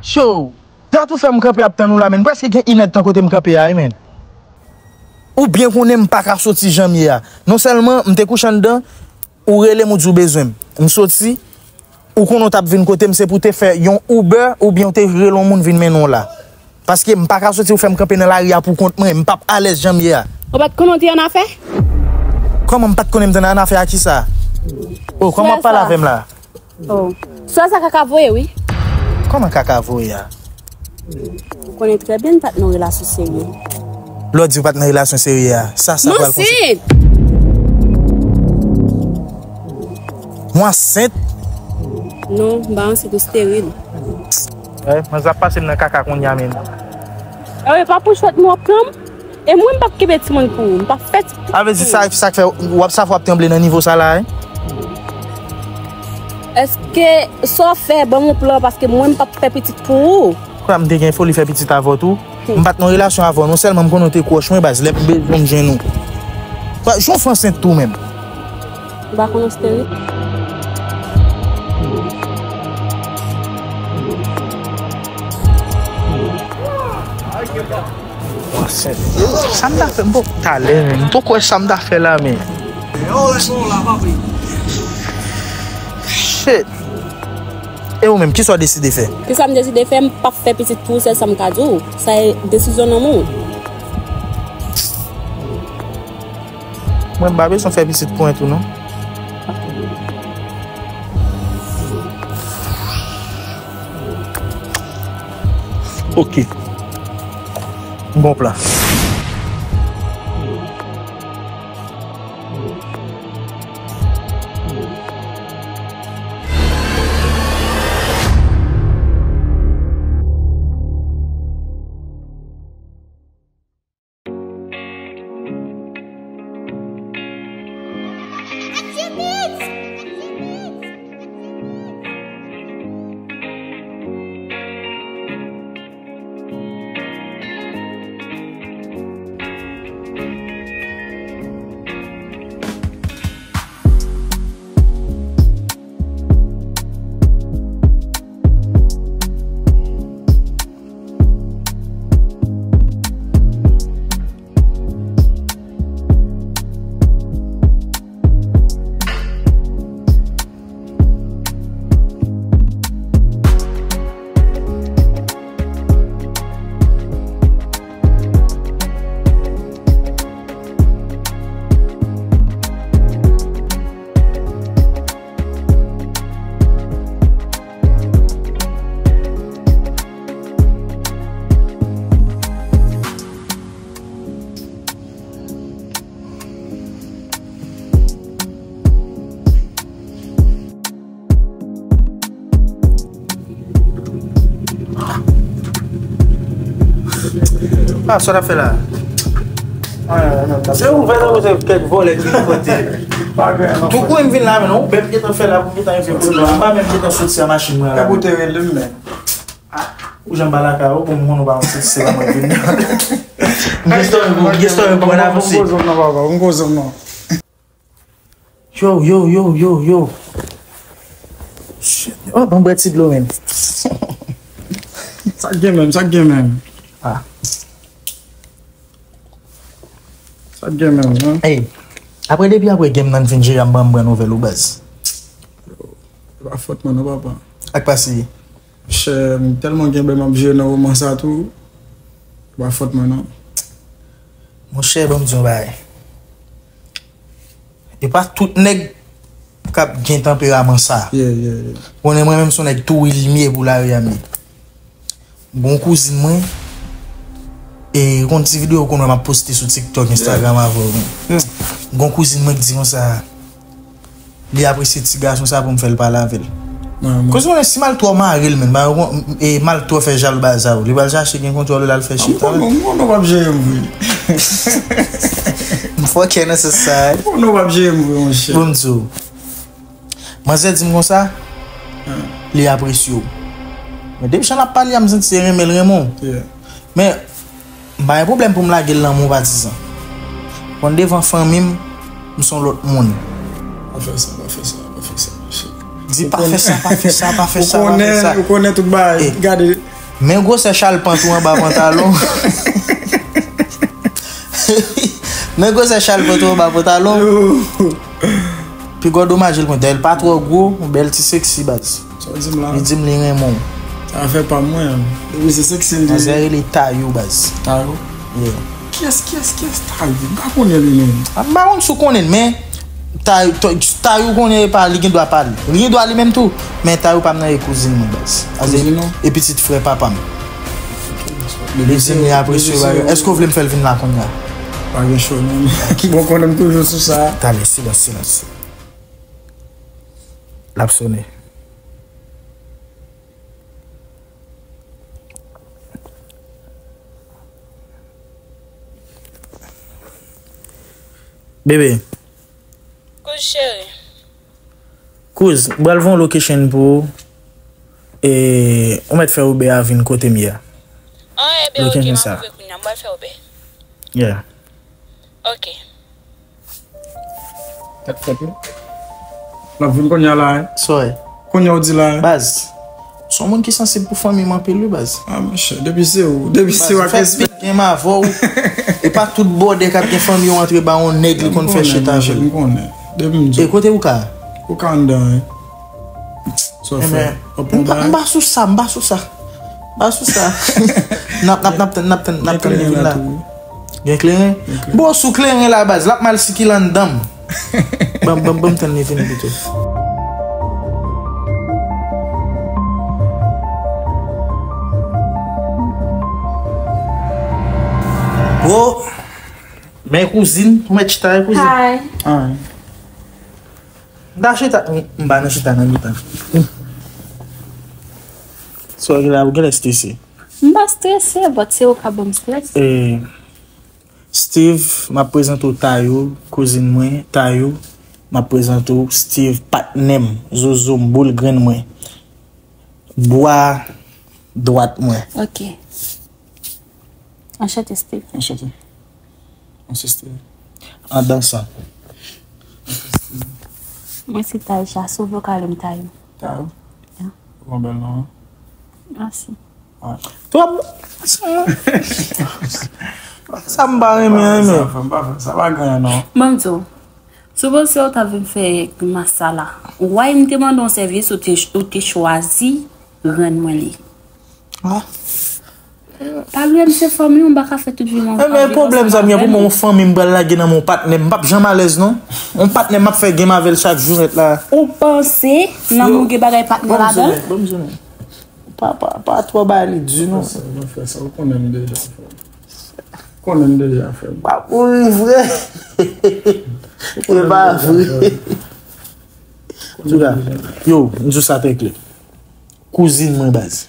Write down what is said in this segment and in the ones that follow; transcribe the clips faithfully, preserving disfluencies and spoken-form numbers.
Cho, dat ou fè m kanpe ap tann ou la, men. Prèske gen inèdtan kote m kanpe a, wi, men. Ou byen konnen m pa ka soti jan m ye a. Non sèlman m te kouche anndan, ou rele m, ou di w bezwen m. M soti, ou konnen w t ap vin kote m, se pou w te fè yon Uber oubyen w te rele yon moun vin mennen w la. Paske m pa ka soti, ou fè m kanpe nan lari a pou kont mwen, m p ap alèz jan m ye a. Ou pa t konnen w te annafè? Kòman m pa t konnen m te annafè a kisa? Oh, kòman w ap pale avè m la? Oh. Sè sa kaka voye, wi. Kòman kaka voye a? Ou konnen trè byen m pa t nan relasyon serye. Lè w di w pa t nan relasyon serye a, sa, sa pral konsekans. M ansent! Ou ansent? Non, m pa ansent, ou steril. Wè, manzè ap pase m nan kaka kounye a menm. Ewe, pa pou chwèt nou ap pran m. E mwen, m p ap kenbe timoun pou ou. M p ap fè timoun pou ou. Sa vle di sa, sa k fè w ap, sa fè w ap tranble nan nivo sa la, wi? Èske sa w fè ban m yon plan, paske mwen, m p ap fè pitit pou ou? Kwa, m te gen foli fè pitit avè w tou? M pa t nan relasyon avè w, non sèlman m konnen w te kwòch mwen, baz, lè m bezwen w, m jwenn ou. Kwa, jan w fè ansent tou menm? M pa konn ostere. Ansent. Sa m ta fè, m poko, talè, men. M poko wè sa m ta fè la, men. Shit. E ou menm, kisa w deside fè? Kisa m deside fè? M p ap fè pitit pou ou, sèl sa m ka di w. Sa e desizyon nanm ou. Mwen, m pa bezwen fè pitit pou mwen tou, non. Ok. Bon plan. Ah, sa w ap fè la? Se ouvè nan kote kèk vòlè ki vin kote. Tou kou m vin la, men ou menm gentan fè la pou m gentan rive pou nou. M pa menm gentan soti a machin mwen la. Epi w te rele m, men. Ah, ou janm pa lakay ou, bon, m konnen ou pa yon soti, se pa mwen ki vin. M gen story pou, m gen story pou mwen avanse. M koze m nan, papa, m koze m nan. Yo, yo, yo, yo, yo. Shit. Oh, ban m bwè ti dlo, men. Sa k gen menm, sa k gen menm. Ah. Sa k gen menm, non? Ey, apre depi apre game nan fin jere a, m pa janm pran nouvèl ou, baz. E pa fòt mwen, non, papa. Ak pase. Monchè, m tèlman gen bèl m ap jere nan moman sa tou. E pa fòt mwen, non. Monchè, ban m di yon bagay. E pa tout nèg k ap gen tanperaman sa. Yeah, yeah, yeah. Konnen mwen menm se yon nèg tou wi li m ye pou lari a m ye. Gon kouzin mwen, e yon ti videyo ou konn wè m ap poste sou TikTok, Instagram avè w. Gon kouzin mwen ki di konsa, li apresye ti gason sa pou m fè l pale avè l. Koz konnen si m al twò mare l, menm, ba, e m al twò fè jalou ba sa, li pral chache gen kontwòl ou, l al fè chita. M konnen, m konnen w p ap jere m vre. M fòkè nan sans sa, wi. M konnen w p ap jere m vre, monchè. Bon, m di w, manzè di m konsa, li apresye w. Men depi jan l ap pale a, m santi se renmen l renmen w. Men, m pa gen pwoblèm pou m lage l nan men w, patizan. Konn devan fanmi m, m se yon lòt moun. Pa fè sa, pa fè sa, pa fè sa, monchè. Di pa fè sa, pa fè sa, pa fè sa, pa fè sa. Ou konnen, ou konnen tout bagay. Gade, Men gwosè chalpant ou anba pantalon. Men gwosè chalpant ou anba pantalon. Pi gwo domaj li konn. Dayè l pa twò gwo, yon bèl ti seksi baz. Sa w di m la? Li di m li renmen w. Sa fè pa mwen. Wi, se seksi l di. Manzè rele Tayou baz. Tayou? Yeah. Kiyès, kiyès, kiyès Tayou? M pa konnen li menm. A, m pa konn si w konnen l, men Tay-, Tay-, Tayou konnen pa, li gen dwa pa li. Li gen dwa li menm tou. Men Tayou pa m nan, e kouzin mwen baz. Kouzin ou? E pitit frè papa m. Li di m li apresye w bagay. Èske w vle m fè l vin la kounye a? Pa gen cho non. Bon, konnen m toujou sou sa. Talè, silans, silans. L ap sonnen. Bebe. Kouz cheri. Kouz, m pral voye yon location pou ou. E, ou mèt fè Uber a vin kote m ye a. An, ebyen, ok, m ap rive kounye a, m pral fè Uber. Yeah. Ok. Tèt fèt wi. L ap vin kounye a la, wi. Sa w ye? Kounye a w di la, wi. Baz, se yon moun ki sansib pou fanmi m anpil, wi, baz. A, monchè, depi se ou, depi se ou ak respè. Baz, m fè pit game avè w. E pa tout bòdè k ap gen fanmi w antre ba yon nèg li konn fè chita avè l. M konnen, monchè, m konnen. Depi m di w. E kote ou ka? Ou ka anndan, wi. Sa w fè? M pa, m pa sou sa, m pa sou sa. M pa sou sa. N ap, n ap, n ap tann, n ap tann, n ap tann li vin la. Gen kleren? Gen kleren. Bon, sou kleren la baz, l ap mal sikile anndan m. Ban m, ban m, ban m tann li vini pito. Wo, men kouzin, ou mèt chita, wi, kouzin. Hi. Hi. M ta chita, m, m pa nan chita nan mitan. Sa w gen la, ou genlè strese. M pa strese, but se ou k ap ban m strès. E, Steve, m ap prezante w Tayou, kouzin mwen, Tayou. M ap prezante w Steve, patnè m, zozo m, boul grenn mwen. Bwa dwat mwen. Ok. Anchante, Steve. Anchante. Mwen se Steve. An dansan. Mwen se Taïsha, sou vokal m Tayou. Tayou? Yeah. Ou gen bèl non, wi. Mèsi. Wi. Twòp. Sa m pa renmen, renmen. Sa pa fè, sa pa fè, sa pa gen non. Ban m di w, si w panse w ta vin fè grimas sa la, why m te mande w sèvis, ou te, ou te chwazi rann mwen li? Ah. Pa bliye m se fanmi w, m pa ka fè tout vi m anvi. Ebyen, pwoblèm sa m gen pou mwen, yon fanmi m pral lage nan men yon patnè m, m p ap janm alèz non. Yon patnè m ap fè game avè l chak jou nèt la. Ou panse nan men w gen bagay patnè ladan l? Bon, m zonnen, bon, m zonnen. Pa, pa, pa twò bay li di non. Mwen fè sa, mwen fè sa, ou konnen m deja fè. Ou konnen m deja fè. M ap mouri vre. E pa vre. Antouka, yo, m di w sa trè klè. Kouzin mwen baz.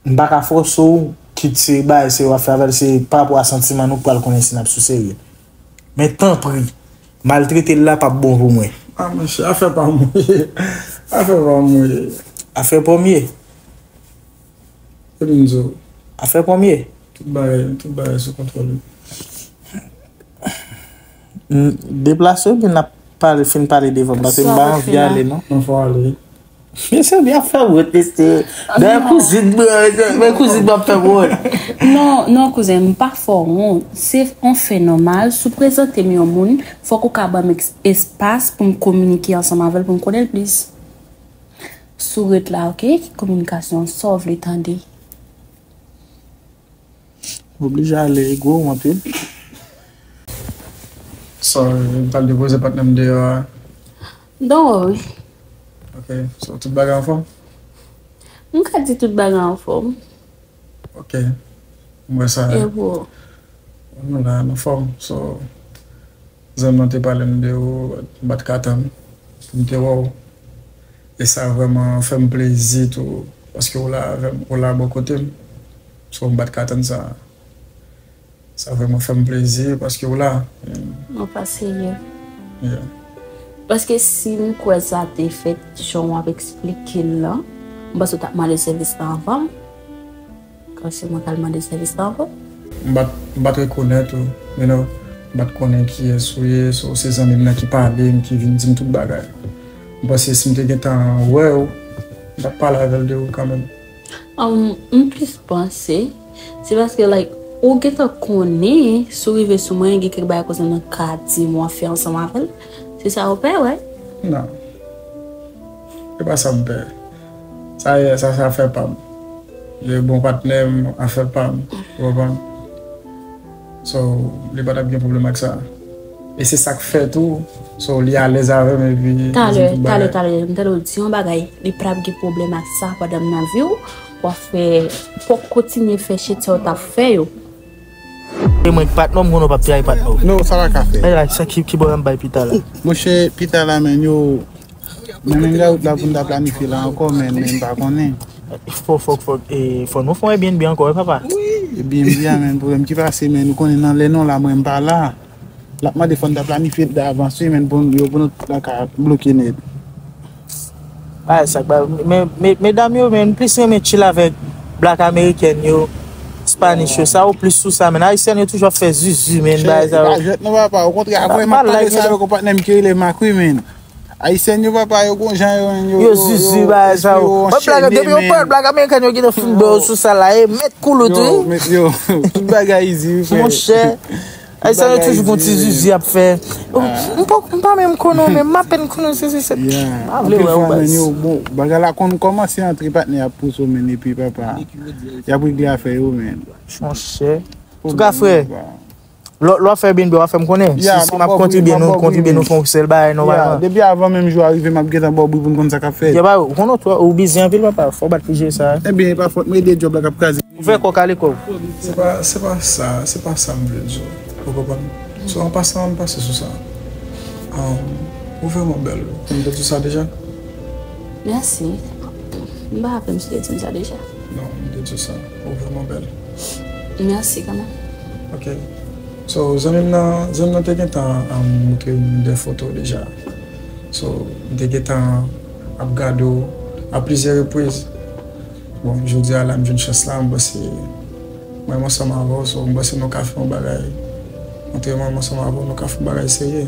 M pa ka fòse w kit se bagay se w ap fè avè l, se pa rapò a santiman nou k pral konnen si n ap sou serye. Men tanpri, maltrete l la p ap bon pou mwen. Ah, monchè, afè pa m wi. Afè pa m wi. Afè pa m ye. Epi m di w. Afè pa m ye. Tout bagay, tout bagay sou kontwòl wi. Deplase w, epi n ap pale, fin pale devan m, paske m pa anvi ale non. Non, fò w ale. Mesye, byen fè wont, mesye. Dayè kouzin mwen, men kouzin mwen ap fè wont. Non, non, kouzen, m pa fè w wont. Se yon fè nòmal. Si w prezante m yon moun, fòk ou ka ban m eks-, espas pou m kominike ansanm avè l, pou m konnen l plis. Si w ret la, oke? Kominikasyon, sa w vle tande? Oblije ale, gwo wont wi. Sorry, m pral depoze patnè m deyò a. Don't worry. Ok, so tout bagay anfòm? M ka di tout bagay anfòm. Ok, m wè sa. E pou ou? Nou la, nou anfòm, so. Zanmi an te pale m de ou, m pa t ka tann pou m te wè w. E sa vrèman fè m plezi tou, paske w la avè m, w la bò kote m. So, m pa t ka tann sa. Sa vrèman fè m plezi paske w la. Ou pa serye. Yeah. Paske si m kwè sa te fèt jan w ap eksplike l lan, m panse w t ap mande sèvis lan anvan m. Paske mwen pral mande sèvis la ankò. M pa t, m pa t rekonèt ou, you know, m pa t konnen kiyès ou ye, so se zanmi m nan ki pale m, ki vin di m tout bagay. M panse si m te gentan wè w, M t ap pale avè l de ou kanmenm. Um, m plis panse, se paske, like, ou gentan konnen, si w rive sou mwen, gen kèk bagay kounsa m ka di m w ap fè ansanm avè l. Se sa ou pè, wè? Non. Se pa sa m pè. Sa, sa, sa afè pa m. Li bon patnè m, afè pa m. Ou konprann? So, li pa t ap gen pwoblèm ak sa. E se sa k fè tou. So, li alèz avè m epi li di m tout bagay. Talè, talè, talè, m tande w di yon bagay, li pa t ap gen pwoblèm ak sa pandan m nan vi w, w ap fè, w ap kontinye fè shit sa w t ap fè yo. E mwen k patnè w, m konnen w p ap trayi patnè w. Non, sa pa ka fèt. Men la, sa ki, ki bò m bay pita la? Monchè, pita la, men yo, men, men gawout la pou n ta planifye la ankò, men, men m pa konnen. Fò, fò, fò, e, fò nou fè yon Airbnb ankò, wi, papa. Wi, Airbnb a, men, pwoblèm ki pase, men, nou konnen nan lè non la, mwen, m pa la. L ap mande fò n ta planifye l davans, wi, men, pou n, yo, pou nou la ka bloke nèt. Bagay sa, ba, men, men, medam yo, men, plis renmen chill avèk black amerikèn yo, Spanish yo, sa yo plis sou sa, men, ayisyèn yo toujou ap fè zuzu, men, bagay sa yo. Pa jwèt non, papa, okontrè, apre m ap pale sa avèk yon patnè m ki rele Makwi, men. Ayisyèn yo, papa, yo gon jan yo, yo, yo, yo, zuzu, bagay sa yo. Yo anchène, men. Black amerikèn yo gentan fin bò sou sa la, e mèt koulout, wi. Yo, men, yo, tout bagay easy, wi, frè. Monchè. Ayisyen yo toujou gon ti zizi ap fè. M pa, m pa menm konnen w, men m apèn konnen w, se, se, se. M pa vle wè w, baz. Bon, bagay la konn kòmanse antre patnè ap pouse w, men, epi papa, y ap regle afè yo, men. Monchè. Antouka, frè, lè, lè w ap fè Airbnb, w a fè m konnen. Si, si m ap kontribye, nou kontribye, nou fè yon sèl bagay, nòmalman. Depi avan menm jou a rive, m ap gentan ba w bri pou n konn sa k ap fèt. Ou konnen w twò, ou bizi anpil, papa. Fò w bat pou jere sa. Ebyen, e pa fòt mwen, e de djòb la k ap kraze. Ou fè kò kale kò w. Se pa, se pa sa, se pa sa m vle di w. Ou konprann? So, an pasan, m pase sou sa. Um, ou vrèman bèl. M te di w sa deja? Mèsi. M pa raple m si w te di m sa deja. Non, m te di w sa. Ou vrèman bèl. Mèsi kanmenm. Ok. So, zanmi m nan, zanmi m nan te gentan, um, montre m de foto deja. So, m te gentan ap gade w a plizyè repriz. Bon, jodi a la, m jwenn chans la, m panse mwen menm ansanm avè w, so, m panse nou ka fè yon bagay. Montre mwen menm ansanm avè w, nou ka fè yon bagay serye.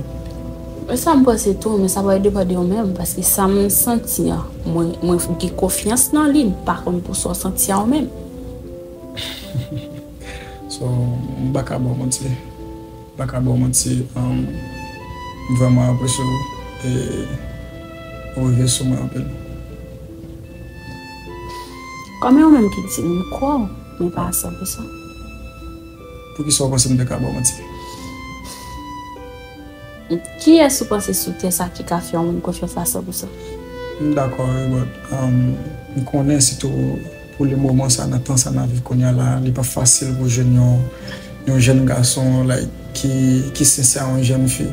Men sa m panse tou, men sa pral depann de ou menm, paske sa m santi an, mwen, mwen gen konfyans nan li, m pa konn pou sa w santi a ou menm. So, m pa ka ba w manti. M pa ka ba w manti, um, m vrèman apresye w e ou rive sou mwen anpil. Kòm e ou menm ki di m, m kwè w, men pa a san pou san. Poukisa w panse m te ka ba w manti? Kiyès ou panse sou tè sa ki ka fè yon moun konfyans a san pou san? M dakò, wi, but, um, m konnen sitou pou le moman sa, nan tan sa n ap viv kounye a la, li pa fasil pou jwenn yon, yon jèn gason, like, ki, ki sensè a yon jèn fi.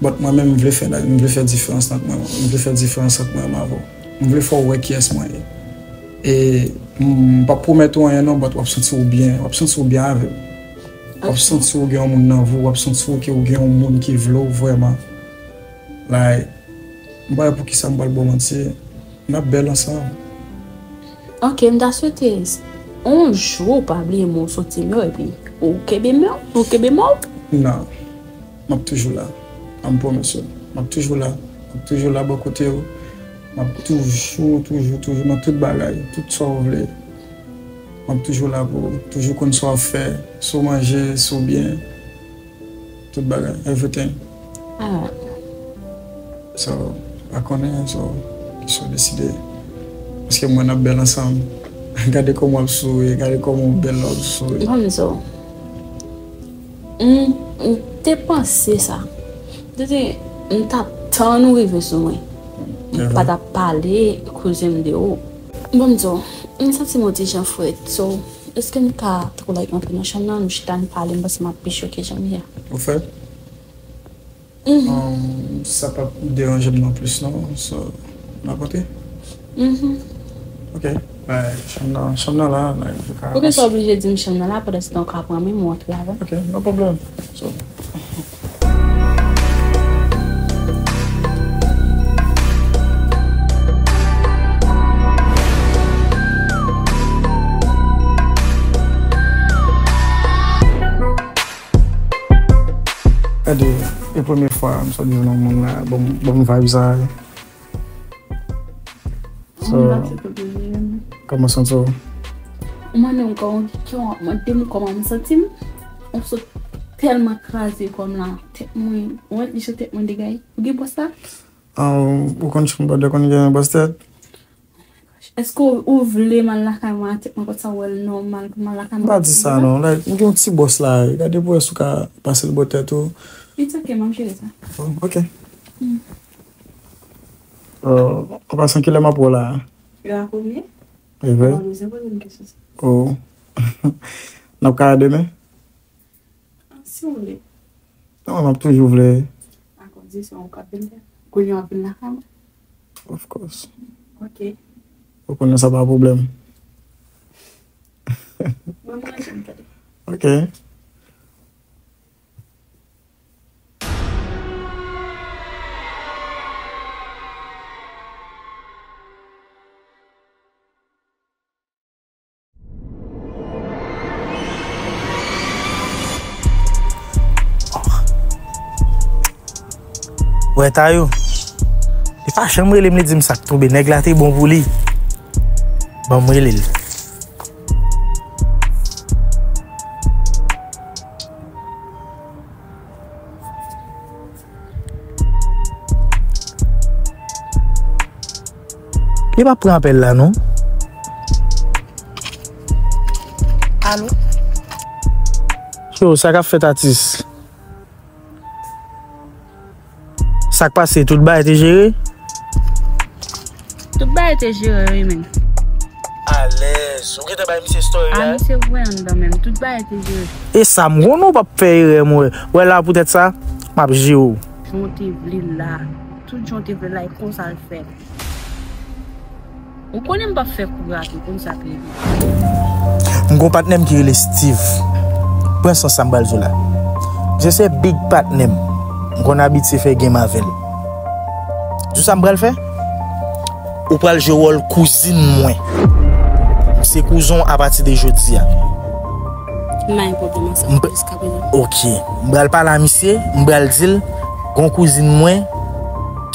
But mwen menm, m vle fè, m vle fè diferans ant mwen, m vle fè diferans ant mwen menm avè w. M vle fè w wè kiyès mwen ye. E m p ap pwomèt ou anyen non, but w ap santi w byen, w ap santi w byen avè m. W ap santi w gen yon moun nan vi w, w ap santi w ke w gen yon moun ki vle w vrèman. Like, m pa wè poukisa m pral ba w manti. N ap bèl ansanm. Ok, m ta swete yon jou w pa bliye men w soti m yo, epi ou kenbe men w, ou kenbe men w. Non. M ap toujou la. M pwomèt ou. M ap toujou la. M ap toujou la bò kote w. M ap toujou, toujou, toujou nan tout bagay, tout sa w vle. M ap toujou la pou ou. Toujou konn sa w ap fè, si w manje, si w byen. Tout bagay, everything. Alright. So, pa konnen, so, kisa w deside. Paske mwen n ap bèl ansanm. Gade kòman w ap souri, gade kòman w bèl lè w ap souri. Bon, so, m, m te panse sa. M te di, m t ap tann ou rive sou mwen. M pa t ap pale koze m de ou. Bon, m di w, m santi m yon ti jan frèt. So, èske m ka, tankou, like, antre nan chanm nan, nou chita, n pale, m panse m ap pi cho ke jan m ye a. Ou fè? Mhm. Um, sa p ap deranje m non plis, non. So, n ap antre? Mhm. Ok. Bay, chanm nan, chanm nan la, like, ou ka. Poukisa w oblije di m chanm nan la, pandan se tan ou ka pran men m, ou antre avè m? Ok, no problem. So. Gade, e premye fwa m sot jwenn yon moun la, bon, bon vibe sa. So, kòman w santi w? Ou mande m kòman, kòman w ap mande m kòman m santi m? Ou sot tèlman kraze kò m la. Tèt mwen, ou wè jan tèt mwen degaye? Ou gen bòs la? Ah, ou konn chanm bòdè konn gen bòs tèt? Èske ou, ou vle m al lakay mwen a tèt mwen konsa ou wè l nòmal pou m al lakay mwen? M pa di sa non. Like, m gen yon ti bòs la. Gade pou wè si w ka pase l bò tèt ou. It's ok, m ap jere sa. Oh, ok. Hmm. Euh, an pasan, kilè m ap wè w la? Yo a konbyen? E vre? Ou pa bezwen poze m kesyon sa. Oh. N ap ka wè demen? Ah, si w vle. Non, m ap toujou vle. A kondisyon ou ka vin la. Kounye a w ap vin lakay mwen? Of course. Ok. Ou konnen sa pa pwoblèm. Mwen, mwen rete m tande. Ok. Wè Tayo, li pa janm rele m, li di m sa k tonbe. Nèg la te bon pou li. Ban m rele l. Li pa pran apèl la non. Alo? Yo, sa k ap fèt, atis? Sa k pase, tout bagay te jere? Tout bagay te jere, wi, men. Alèz. Ou gentan bay misye story la? Ah, misye voye anndan menm. Tout bagay te jere. E sa m konnen w p ap fè erè, mwen. Wè la, poutèt sa, m ap jere w. Jan w te vle l la. Tout jan w te vle l la, e konsa l fè. Ou konnen m p ap fè kou rate, ou konn sa k rive. M gon patnè m ki rele Steve. Pran sans sa m pral di w la. Misye se big patnè m. M konn abitye fè game avè l. Di w sa m pral fè? Ou pral jwe wòl kouzin mwen. M se kouzen w apati de jodi a. M pa gen pwoblèm ak sa jiskaprezan. Ok. M pral pale a misye, m pral di l, gon kouzin mwen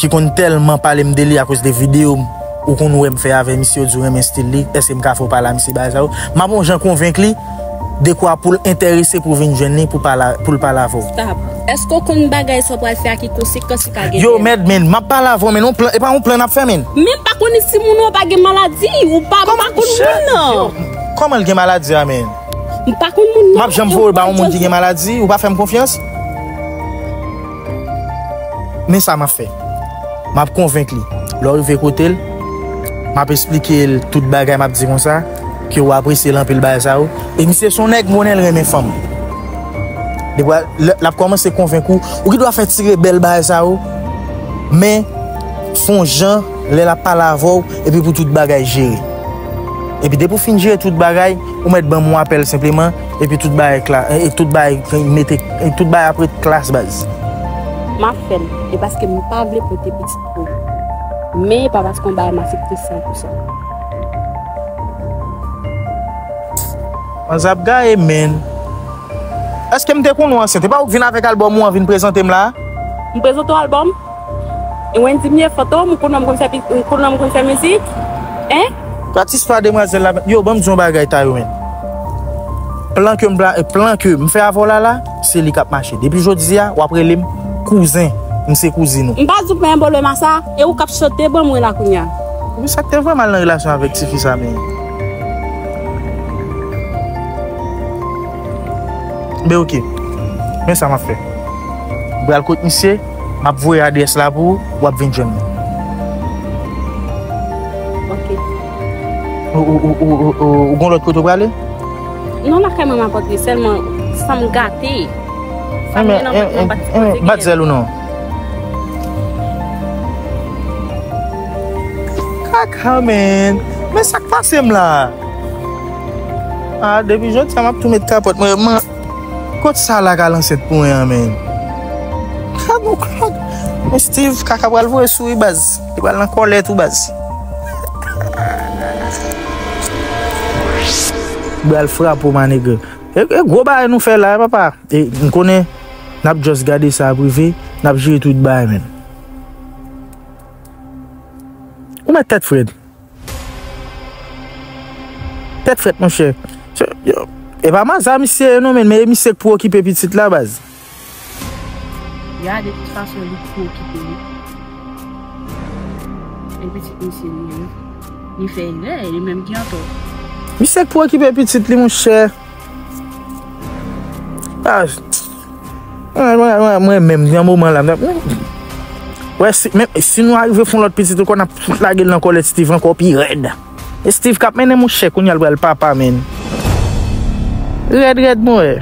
ki konn tèlman pale m de li akoz de videyo m, ou konn wè m fè avè misye, ou di w renmen stil li, èske m ka fè w pale a misye bagay sa yo? M ap yon jan konvenk li, dekwa pou l enterese pou vin jwenn li, pou pale, pou l pale avè w. Stop. Èske w konn bagay sa w pral fè a, ki konsekans li ka gen? Yo, mèd, men, m ap pale avè w, men, yon plan, e pa yon plan n ap fè, men. Men m pa konn si moun nan pa gen maladi, ou pa, m pa konn moun nan. Yo, kòman l gen maladi a, men? M pa konn moun nan. M ap janm voye l ba yon moun ki gen maladi, ou pa fè m konfyans? Men sa m ap fè. M ap konvenk li. Lè w rive kote l, m ap esplike l tout bagay, m ap di konsa, ke w apresye l anpil bagay sa yo. E misye se yon nèg m konnen l renmen fanm. Depi l, l ap kòmanse konvenk ou, ou gen dwa fè ti rebèl bagay sa yo, men fè yon jan, lè l ap pale avè w, epi pou tout bagay jere. Epi depi w fin jere tout bagay, ou mèt ban m yon apèl senpleman, epi tout bagay kla-, e, e tout bagay mete, e tout bagay ap ret klas baz. M ap fè l, e paske m pa vle pote pitit pou ou. Men e pa paske yon bagay m aksepte san pou san. Manzè ap gaye, men. Èske m te konnen w ansent? E pa ou k vin avèk albòm ou an vin prezante m la? M prezante w albòm? E Wendy m ye, Fantom, ou konnen m konn fè pi-, ou konnen m konn fè mizik? Hein? Gad istwa demwazèl la. Yo, ban m di yon bagay, Tayo, men. Plan ke m pla-, plan ke m fè avè w la, la, se li k ap mache. Depi jodi a, w ap rele m kouzen. M se kouzin ou. M pa di w pa gen pwoblèm a sa, e ou k ap chante ban mwen la kounye a. Wi, sa k te vre mal nan relasyon avèk tifi sa, men. Men oke. Men sa m ap fè. M pral kot misye, m ap voye adrès la pou ou, w ap vin jwenn mwen. Oke. Ou, ou, ou gon lòt kote w prale? Non, lakay mwen m ap antre, sèlman sa m gate. Sa m gen nan vant mwen, m pa t sipoze genyen. Bat zèl ou non. Kaka, men. Men sa k pase m la? Ah, depi jodi a, m ap tou met kapòt mwen. Kot sa la k al ansent pou mwen an, men? Gad yon klòk. Men Steve, kaka pral voye sou wi, baz. Li pral nan kòlèt ou, baz. Pral frape w, manèg. E, e gwo bagay nou fè la, papa. E m konnen n ap just gade sa ap rive, n ap jere tout bagay, men. Ou mèt tèt frèt. Tèt frèt, monchè. Se, yo, e pa maza misye ye non, men, men e misye k pou okipe pitit la, baz. Ya, de tout fason, li k pou okipe li. E pitit misye li ye. Li fè erè, li menm ki antò. Misye k pou okipe pitit li, monchè. Ah, mwen, mwen, mwen, mwen menm, nan moman la, m ap, wè, si, men, si nou arive fè yon lòt pitit, ou konn ap fout lage l nan kòlèt Steve ankò pi rèd. E Steve k ap mennen, monchè, kounye a l pral papa, menn. Rèd, rèd, mwen.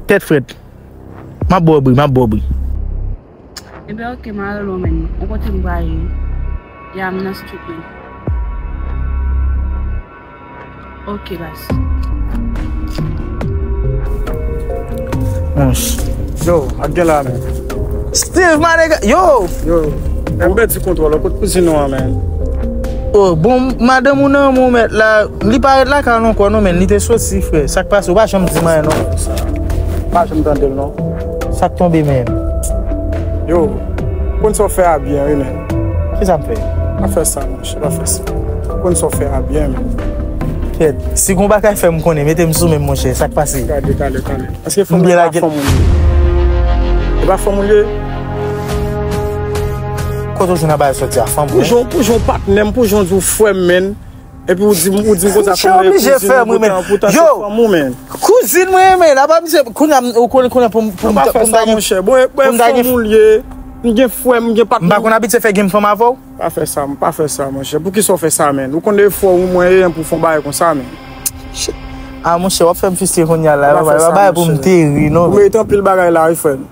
Tèt frèt. M ap ba w bri, m ap ba w bri. Ebyen, oke, m a rele w, menn. Ou kote m prale? Ya, m nan street, menn. Oke, baz. Monch. Yo, ak gen la, menn. Steve, my nigga, yo! Yo, m pèdi kontwòl, kot kouzin ou an, menn? Oh, bon, madanm ou nan men w mèt la, li pa ret lakay ou ankò non, menn, li te soti, frè. Sa k pase, ou pa janm di m anyen non. Pa janm tande l non. Sa k tonbe, menn? Yo, konn sa w fè a byen, wi, menn. Kisa m fè? Pa fè sa, monchè, pa fè sa. Konn sa w fè a byen, menn. Kèt, si gon bagay fè m konnen, mete m sou men m, monchè, sa k pase? Gade, talè, talè. Paske fanm ou e pa fanm ou li ye. E pa fanm ou li ye. Kote w jwenn nan bagay sòti a, fanm ou? Pou jan, pou jan w patnè m, pou jan w di w frè m, menn. Epi ou di m, ou di m konsa fanm ou ye, kouzin ou, poutan, poutan se fanm ou, menn. Kouzin mwen, menn. Apa misye, kounye a, ou konnen, konnen pou m, pou m ta gen, monchè. Bon, e, bon, e fanm ou li ye. M gen frè m, m gen patnè m. M pa konn abitye fè game fanm avè w. Pa fè sa, pa fè sa, monchè. Poukisa w fè sa, menn? Ou konn de fwa ou mwen ye pou fè yon bagay konsa, menn. Shit. Ah, monchè, w ap fè m fristre kounye a la. Pa fè sa, monchè. Ou merite anpil bagay la, wi, frè m.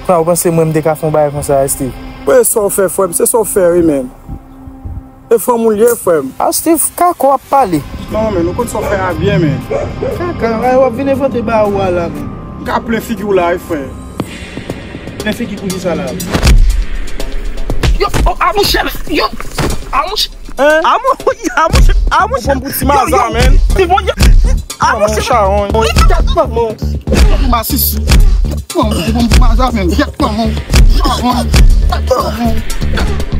Frè, ou panse mwen m te ka fè yon bagay konsa, Steve? Wi, sa w fè, frè m, se sa w fè, wi, menn. E fanm ou li ye, frè m. Ah, Steve, kaka w ap pale. Non, menn, ou konn sa w fè a byen, menn. Kaka, ay, w ap vin envante ba ou a la, menn. M ka plen figi w la, wi, frè. Plen figi pou kisa la? Yo, oh, ah, monchè, yo, ah, monchè. Hein? Ah, mon-, ah, monchè, ah, monchè. Ou pran m pou ti maza, menn. Ti bon, yo. Ah, monchè. Chawony. Kèt manman w. Masisi. Kèt manman w. Ou pran m pou maza, menn. Kèt manman w. Chawony. Kèt manman w.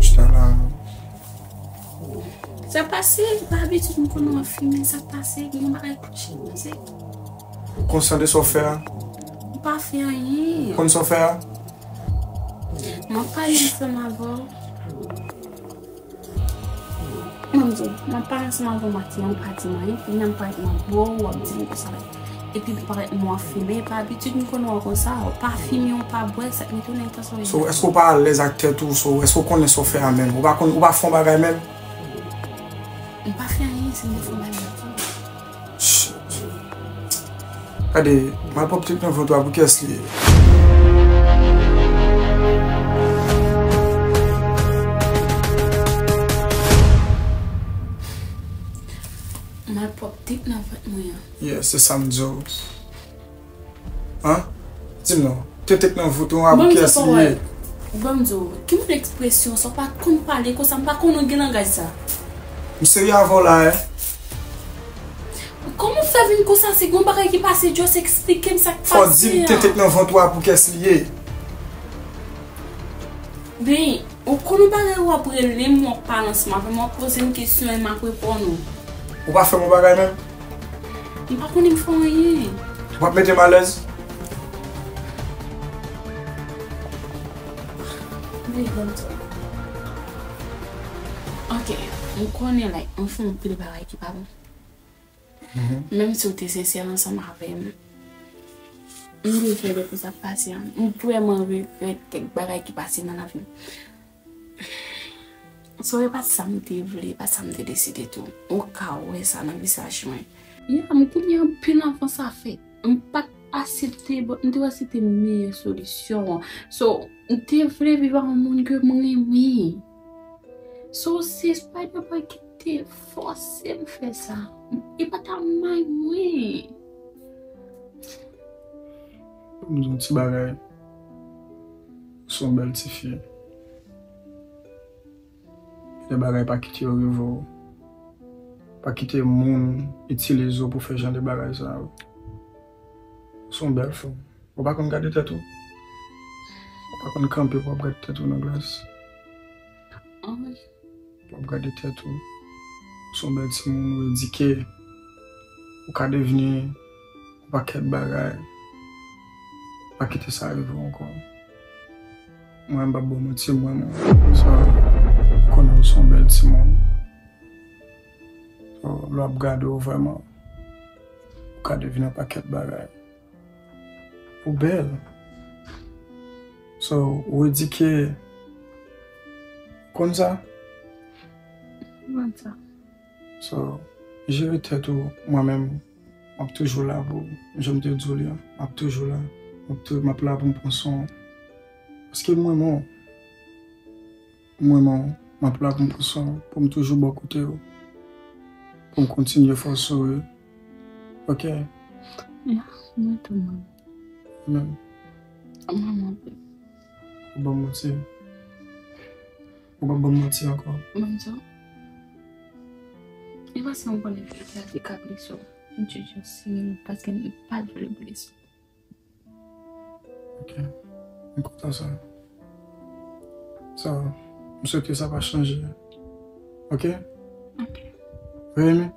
Chita la. Sa pase, pa abitid m konnen w ap fimen, sa pase, gen yon bagay kouche, pase. Ou konsyan de sa w fè a? M pa fè anyen. Ou konn sa w fè a? M ap pale ansanm avè w. Mwen di w, m ap pale ansanm avè w maten an, ou pa di m anyen, kounye a m parèt m ap bo w, w ap di m konsa. Epi parèt m w ap fimen, e pa abitid m konnen w konsa, ou pa fimen, ou pa bwè, sa k mete w nan eta sa w ye. So, èske w pa alèz ak tèt ou? So, èske w konnen sa w fè a menm? Ou pa konn, ou pa fè yon bagay menm? M pa fè anyen, si m te fè yon bagay. Gade, malpwòpte k nan vant ou a, pou kiyès li ye? Malpwòpte k nan vant mwen an. Yeah, se sa m di w. An? Di m non. Tete k nan vant ou a, pou kiyès li ye? Ban m di w, ki moun ekspresyon sa, w pa konn pale konsa, m pa konn ou gen langaj sa. M serye avè w la, eh. Kòman w fè vin konsa? Si gon bagay ki pase, just eksplike m sa k pase an. Fò w di m tete k nan vant ou a pou kiyès li ye. Ben, ou konn yon bagay w ap rele m, w ap pale ansanm avè m, w ap poze m kesyon e m ap reponn ou. Ou pa fè m yon bagay menm? M pa konnen m fè anyen. W ap mete m alèz? Veye konn sa. Ok, m konnen, like, m fè anpil bagay ki pa bon. Menm si w te sensè ansanm avè m, m bezwen de pou sa k pase an. M vrèman regrèt kèk bagay ki pase nan lavi m. So, e pa t sa m te vle, e pa t sa m te deside tou. Ou ka wè sa nan vizaj mwen. Ya, m konnen anpil anvan sa fèt. M pa t asepte, but m te wè se te meyè solisyon an. So, m te vle viv ak yon moun ke m renmen. So, se Spider-Man ki te fòse m fè sa. E pa t a may mwen. Ban m di yon ti bagay. Ou se yon bèl tifi. Gen de bagay pa kite yo rive w. Pa kite moun itilize w pou fè jan de bagay sa yo. Ou se yon bèl fanm. Ou pa konn gade tèt ou? Ou pa konn kanpe pou w ap gade tèt ou nan glas? Anmwey. Pou w ap gade tèt ou. Ou se yon bèl timoun, ou edike. Ou ka devni yon pakèt bagay. Pa kite sa rive w ankò. Mwen, m p ap ba w manti, mwen, mwen. So, konnen w se yon bèl timoun. So, lè w ap gade w vrèman, ou ka devni yon pakèt bagay. Ou bèl. So, ou edike. Konn sa? Konn sa. So, jere tèt ou, mwen menm, m ap toujou la pou ou. Jan m te di w li an, m ap toujou la. M ap tou-, m ap la pou m pran swen w. Paske m renmen w. M renmen w. M ap la pou m pran swen w, pou m toujou bò kote w. Pou m kontinye fè w souri. Ok? Ya, mwen tou, mwen. Mwen menm. Mwen, mwen tou. Ou ban m manti. Ou pa ban m manti ankò. Ban m di w. E paske m konnen verite a te ka blese w. M te just renmen w paske m pa t vle blese w. Ok. M kontan sa. So, m swete sa pa chanje. Ok? Ok. Veye men.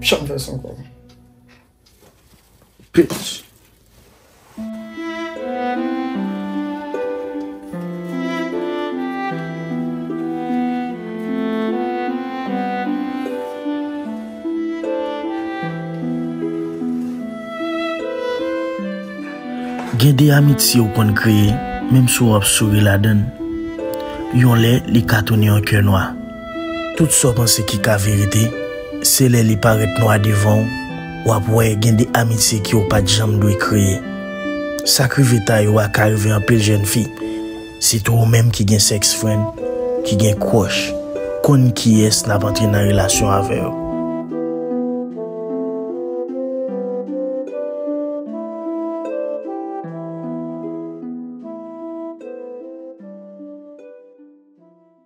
Janm fè sa ankò. Bitch. Gen de amitye ou konn kreye, menm si w ap souri ladan l, yon lè li ka tounen yon kè nwa. Tout sa w panse ki ka verite, se lè li parèt nwa devan w, w ap wè gen de amitye ke w pa t janm dwe kreye. Sa k rive Tayo a ka rive anpil jèn fi, sitou ou menm ki gen sex friend, ki gen crush. Konn kiyès n ap antre nan relasyon avè yo.